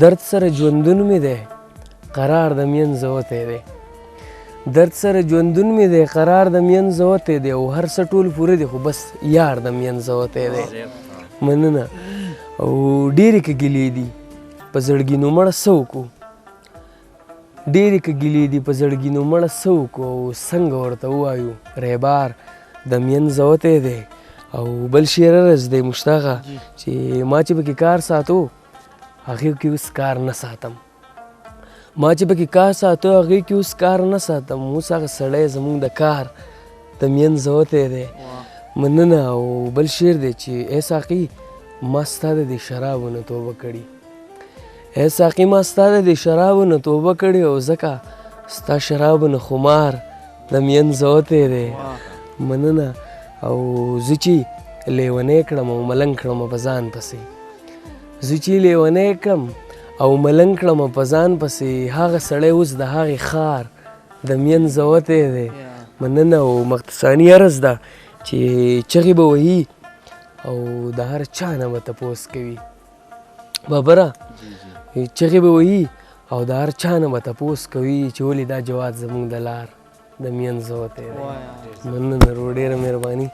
درد سره ژوندون مې دی، قرار د مینځه وتی دی. درد سره ژوندون مې دی، قرار د مینځه وتی دی، او هر څه ټول پوره دي، خو بس یار د مینځه وتی دی. مننه. او ډېرې که ګیلې دي په زړګي نو مړه څه وکړو، ډېرې که ګیلې دي په زړګي نو مړه څه وکړو، او څنګه ورته ووایو ریبار د مینځه وتی دی. او بل شعر عرض دی مشتاقه، چې ما چې پکې کار ساتو هغې کې اوس کار نه ساتم، ما چې پکې کار ساتو هغې کې اوس کار نه ساتم، اوس هغه سړی زمونږ د کار د مینځه وتی دی. مننه. او بل شعر دی چې ای ساقي ما ستا د دې شرابو نه توبه کړې، ای ساقي ما ستا د دې شرابو نه توبه کړې، او ځکه ستا شرابو نه خمار د مینځه وتی دی. مننه. او زه چې لیونی کړم او ملنګ کړم په ځان پسې، زه چې لیونی کړم او ملنګ کړم په ځان پسې، هغه سړی اوس د هغې ښار د مینځه وتی دی. مننه. او مختصاني عرض ده چې چغې به وهي او د هر چا نه به تپوس کوي، بابره چغې به وهي او د هر چا نه به تپوس کوي چې ولې دا جواد زمونږ د لار د مینځه وتی دی. مننه ورور، ډېره مهرباني.